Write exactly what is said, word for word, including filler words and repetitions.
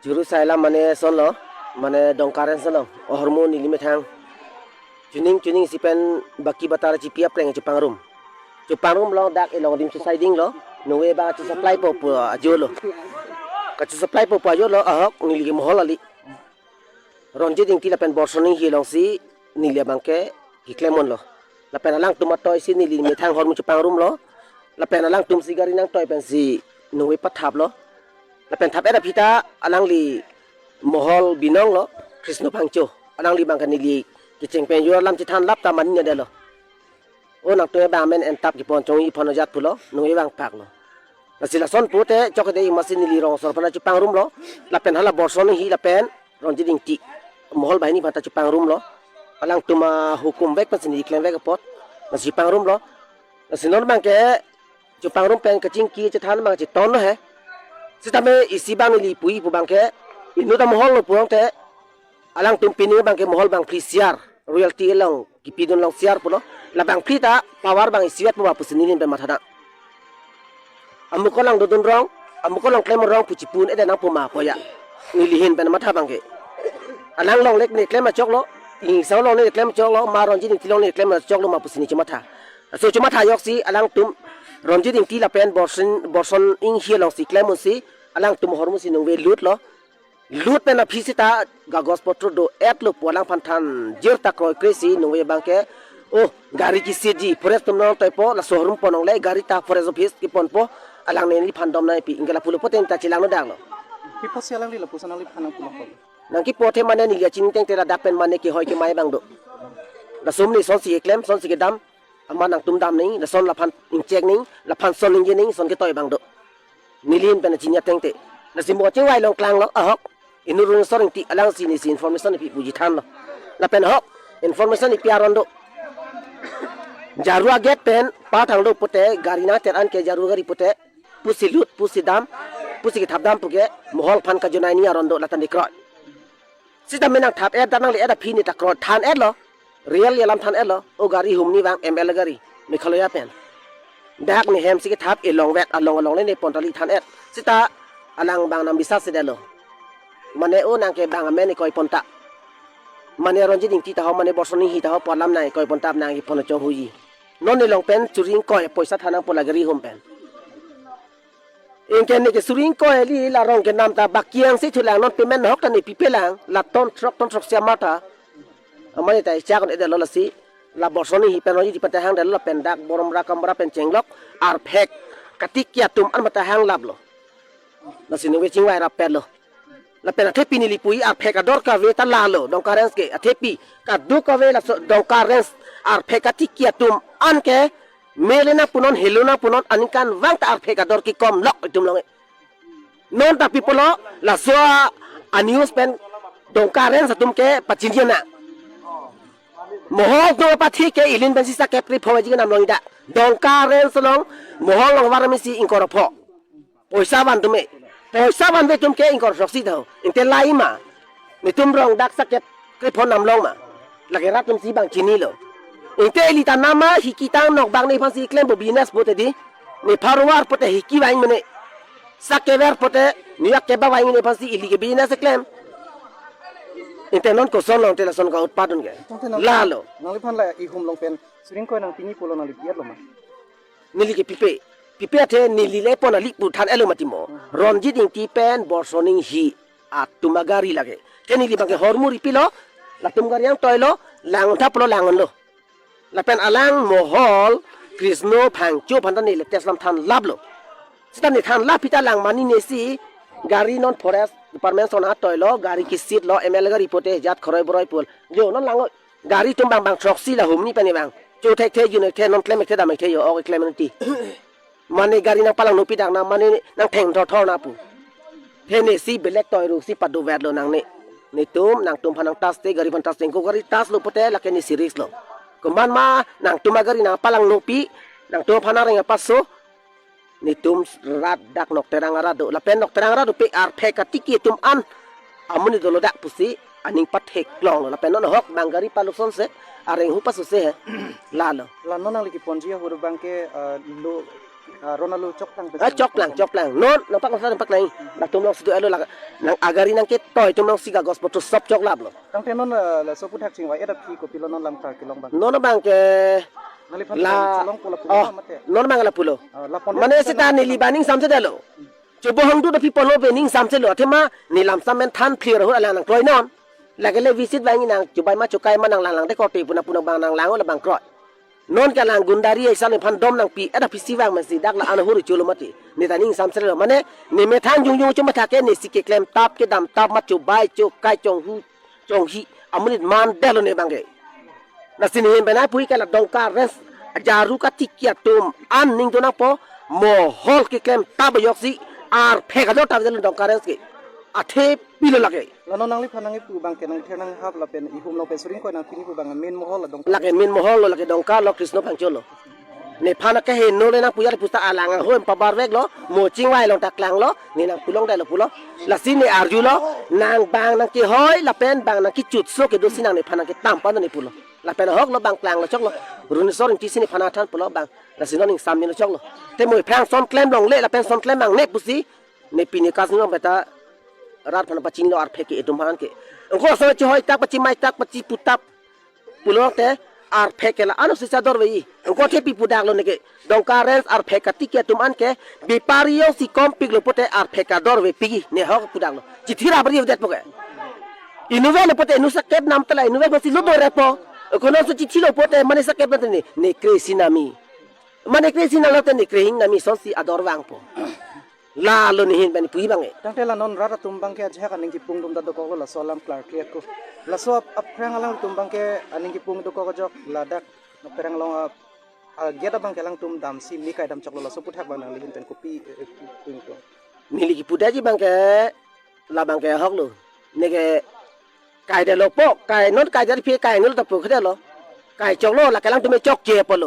Churu sai alam mane sonlo, mane Dongka Range sonlo, ahormu neli methang chuning chuning si pen baki batar chipi apreng chepangrum. Chepangrum lo dak elong adim si siding lo, nungve bang kachesupplypo pu ajo lo. Kachesupplypo pu ajo lo, ahok neli ke mohol kali. Ronjit Ingti lapen Borson Inghi alongsi neli abang ke keklem unlo. Lapen alangtum atoi si neli methang ahormu chepangrumlo. Lapen alangtum si gari nangtoi pensi nungve pathaplo. Lapen thap-et aphi ta alangli mohol binong lo, Krisno Phangcho. Alangli abang ke neli kecheng pen jor alam chethan lap ta mane ne detlo. O nangtum abang amen entap kepon chongji pon ajat pulo, nungve vangpaklo. Lasi lason pute chok de imasi neli rong asor aphan chepangrumlo. Lapen hala Borson Inghi lapen Ronjit Ingti mohol banghini aphanta chepangrumlo. Alangtum ahukum vek pensi neli klem vek apot. Lasi chepangrumlo. Lasi non abang ke chepangrum pen kachingki chethan abang chetonlo he. Sitame isi abang neli puji pu abang ke inut amohol lo pu abang te alangtum pini abang ke mohol bangphli share, royalty along kipidun along share pulo. La bangphli ta power abang isivet pu ba pusi neli pen mathadam. Amukot lang dodun rong, amukot lang klem rong pu chipu un-e det nang pu ma pu ya. Neli ahin pen matha abang ke. Alang longle ne klem achoklo, Inghi asong longle ne klem achoklo, ma Ronjit Ingti longle ne klem achoklo ma pusi neli chematha. Laso chematha ajoksi alangtum Ronjit Ingti lapen Borson, Borson Inghi alongsi klem unsi alangtum ahormu si nungve lutlo. Lut pen aphi seta kagos potro do-etlo pu alangphan than jir ta kroikre si nungve abang ke, oh, gari kesitji, forest atum nangtoipo, laso ahormu pon longle, gari ta forest office keponpo, alang neliphan dom nangpi, ingke lapulo pote ta chelangno daklo. Pi apotsi alangli lapuson nangliphan nangpulo? Nangkepu athe mane neli achini tengte ladak pen mane kehoi kemai abang do. Laso mane sonsi keklem, sonsi kedam, amat nangtum dam nangji, lason laphan ingchek nangji, laphan son ningje nangji, son ketoi abang do. Neli ahin pen achini atengte. Lasi mo chingvai long klanglo, ahok. Inut Runeswar Ingti alangsi neli si information ipi puji thanlo. Lapen ahok, information ipi aron do. Jaru agate pen pathanglo pute, gari nangter an ke Jaru gari pute, pusi lut, pusi dam, pusi kethap dam puke, mohol aphan kajonai ni aron do lata ne kroi. Sitame nangthap-et dan nangle-et aphi ne ta kroi than-etlo. Real alam than-etlo. O gari humni vang M L A gari, Meghalaya pen. Dak ne hem si kethap elong vet along along le ne pon tali than-et. Seta alang abang nang bisas si detlo. Mane o nang ke bang amen ne koi pon ta. Mane Ronjit Ingti ta ho, mane Borson Inghi ta ho, pu alam nang koi pon ta nang kepon chonghuji. Non ne long pen churi ingkoi poisa than nang pu la gari hum pen. Ingke ne ke churi ingkoi kali, la rong kenam ta baki ang si thulang, non payment ahok ta ne pipe lang, la ton throk ton throk sia matha. Amane ta ichak on edetlo lasi, la Borson Inghi pen Ronjit Ingti pen ta hang detlo, pen dak Borom Rakam Bora pen chenglok, arphek katiki atum an mata hang laplo. Lasi nungve chingvai rapetlo. Lapen athepi neli puji arphek ador kave ta lalo, Dongka Range ke, athepi kadokave laso Dongka Range arphek katiki atum an ke, mele nang punon, helo nang punon, aningkanvang ta arphek ador kekom lok itum longle. Non ta pi pulo, laso a-news pen Dongka Range atum ke pachini nang. Mohol atum apathe ke ilin pensi sakep krepho ji kenam longji ta. Dongka Range along, mohol along var mesi ingkoi ra pho. Poisa van atum e. Poisa vanve atum ke ingkoi ra throksi tho. Ingte lai ma. Netum rong dak sakep krepho nam long ma. Lake rat atum si bang chinilo. Ingte ili ta nam ma hiki tang nok bang nephan si klempo business pute di. Nephan rovar pute hiki vang mene. Sak kever pute niak keba vang nephan si ili ke business klem. Ingte non koson long te lason ka utpadon ke. Tangte nang-, lalo. Nangliphan la ihum along pen churi ingkoi nang pini pulo nangli pi-etlo ma? Neli ke pipe. Pipe athe neli le pon ali pu than-etlo mati mo. Ronjit Ingti pen Borson Inghi atum agari lake. Ke neli abang ke hormu ripilo, latum gari nangtoilo, lang thaplo lang unlo. Lapen alang mohol, Krisno Phangcho aphan ta neli test alam than laplo. Seta ne than lap aphi ta lang mani ne si, gari non forest department ason atoilo, gari kesitlo, M L A gari pute, jat khoroi boroi pul. Jo, non lang oi. Gari atum bang bang throksi la humni pen ne bang. Cho thekthe, jun thekthe, non klem thekthe, dam thekthe jo, ok klem nangti. Mane gari nangpalang nopi dak na, mane nangtheng thor thor na pu. The ne si belek toi ru si padoverlo nangne. Netum, nangtum aphan nang tas te, gari aphan tas te, ko gari taslo pute lake ne si risk lo. Komat ma nangtum agari nangpalang nopi, nangtum aphan areng apaso, netum rat dak Nokterang arat do. Lapen Nokterang arat do pe arphek katiki atum an amonit dolo dak pusi aning patheklonglo. Lapen non ahok bang gari palusonse areng hu pasose he. Lalo. La non nangli keponji ahut abang ke, eh, lo Ah, ron alo choklang pe Ah, choklang, choklang. Non, nangpak nangsa nangpaklang. Latum alongsi do alo lak. Nang agari nangketoi atum alongsi kagos botol sop choklaplo. Tangte non, eh, laso aphuthak chingvai-et aphi kopilo non lam klar kelong abang? Non abangke Nangliphan la cholong pu lapu Oh, mate. Non abang lapulo. Ah, lapon Mane seta neli abang ning samse detlo. Chobo hangdut aphi pulo pen ning samselo. Athema ne lam sam pen than phlir ahut alang nangkroi non. Lake le visit vangji nang, chobai ma chokai ma nang langlang te korte puna puna abang nang lang-o labang kroi. Non ke alang gundari aisa nephan dom nangpi-et aphisi vang masi dak la-an ahur cholo mati. Neta ning samselo. Mane ne methang jongjong chomatha ke nesi keklem tap kedam tap mat chobai chokai chonghu chonghi amonit man detlo ne abangke. Lasi ne hin penai puji ke la Dongka Range ajaru katiki atum an ning do nangpo, mohol keklem tap ajoksi arphe kador tap detlo Dongka Range ke. Athe pilo lake. La non nangliphan nangkipu abangke nangther nanghap lapen ihum along pen suring koi nangpini pu abang main mohol la Dongka. Lake main mohol lo, lake Dongka lo, Krishna Phangcho lo. Nephan akeheno le nangpu ajat pusta alang ahoi pabarveklo, mo chingvai along ta klanglo, ne nangpulong detlo pulo. Lasi ne arjulo, nang bang nangkehoi lapen bang nangkechutso kedosi nang nephan nangketam pan ne pulo. Lapen ahoklo bang klanglo choklo. Runesor Ingti si nephan athan pulo abang. Lasi non ning samnilo choklo. Te mo aphrang son klem longle lapen son klem nangne pusi, ne pini kas nong beta rat aphan pachinglo arphe ke atum aphan ke. Angko asal chehoi tak pachimai tak pachipu tap pulo te arphe ke la-an osi chadorve-i. Angko athe pi pudaklo neke. Dongka Range arphe katiki atum an ke bepari jongsi kompiklo pote arphe kadorvepikji ne ahok pudaklo. Chithi rap ri det po ke. Inutvet lo pote inut sakep nam tela inutvet masi lo dore po. Kono so chithilo pote mane sakep nam te ne, ne kre-isi nami. Mane kre-isi nang lo te ne krehing nami sonsi ador vangpo. Lalo ne hin pen puji abang e. Tangte la non rat atum abangke ajahak aning kipung dum ta dokoklo laso alam klar kre-et ko. Laso ap-, aphrang alangtum abangke aning kipung dokok ajok ladak nokperang along a, a gate abangke alangtum damsi me kai dam choklo, laso aphuthak abang nangli hin pen kopi, eh, eh, pu-, pu-, pu-. Neli kipudetji abangke labangke ahoklo. Neke kai detlo po, kai non kai det aphi kai nul ta pu khadetlo. Kai choklo, lake alangtum me chokche pulo.